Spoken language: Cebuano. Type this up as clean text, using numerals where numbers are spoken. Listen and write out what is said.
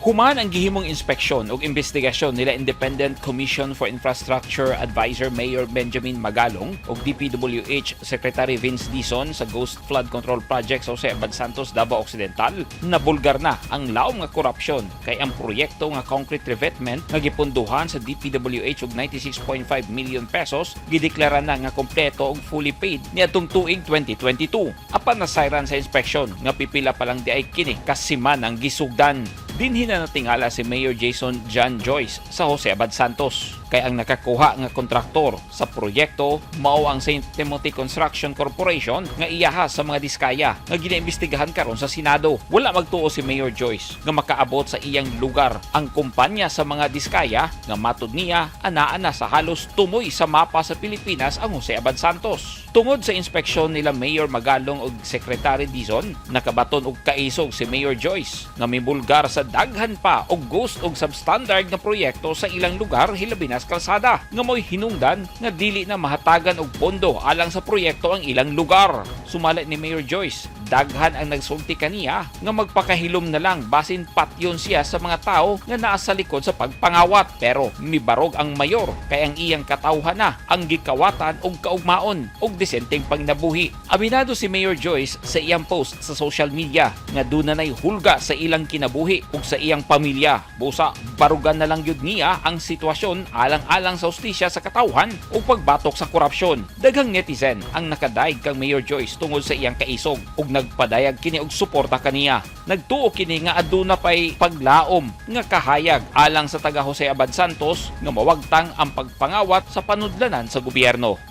Human ang gihimong inspeksyon ug investigasyon nila Independent Commission for Infrastructure Advisor Mayor Benjamin Magalong ug DPWH Secretary Vince Dizon sa Ghost Flood Control Project sa Jose Abad Santos, Davao Occidental, nabulgar na ang laom nga korupsyon kay ang proyekto nga concrete revetment nga gipondohan sa DPWH og 96.5 million pesos gideklara na nga kompleto og fully paid niadtong tuig 2022. Apan nasayran sa inspeksyon nga pipila pa lang diay kini ka semana ang gisugdan. Dinhi na natingala si Mayor Jason John Joyce sa Jose Abad Santos kay ang nakakuha nga kontraktor sa proyekto mao ang St. Timothy Construction Corporation nga iyaha sa mga Diskaya nga ginaimbestigahan karon sa Senado. Wala magtuo si Mayor Joyce nga makaabot sa iyang lugar ang kumpanya sa mga Diskaya nga matud niya anaa na sa halos tumoy sa mapa sa Pilipinas ang Jose Abad Santos. Tungod sa inspeksyon nila Mayor Magalong ug Secretary Dizon, nakabaton og kaisog si Mayor Joyce nga mibulgar sa daghan pa og ghost og substandard nga proyekto sa ilang lugar, hilabi na sa kalsada, nga mo'y hinungdan nga dili na mahatagan og pondo alang sa proyekto ang ilang lugar. Sumala ni Mayor Joyce, daghan ang nagsulti kaniya nga magpakahilom na lang basin patyon siya sa mga tao nga naa sa likod sa pagpangawat, pero mibarog ang mayor kay ang iyang katawhan na ang gikawatan og kaugmaon og disenteng panginabuhi. Aminado si Mayor Joyce sa iyang post sa social media nga duna nay hulga sa ilang kinabuhi ug sa iyang pamilya. Busa barugan na lang gyud niya ang sitwasyon alang-alang sa hustisya sa katawhan ug pagbatok sa korupsyon. Daghang netizen ang nakadayeg kang Mayor Joyce tungod sa iyang kaisog ug nagpadayag kini og suporta kaniya. Nagtuo kini nga aduna pay paglaom nga kahayag alang sa taga Jose Abad Santos nga mawagtang ang pagpangawat sa panudlanan sa gobyerno.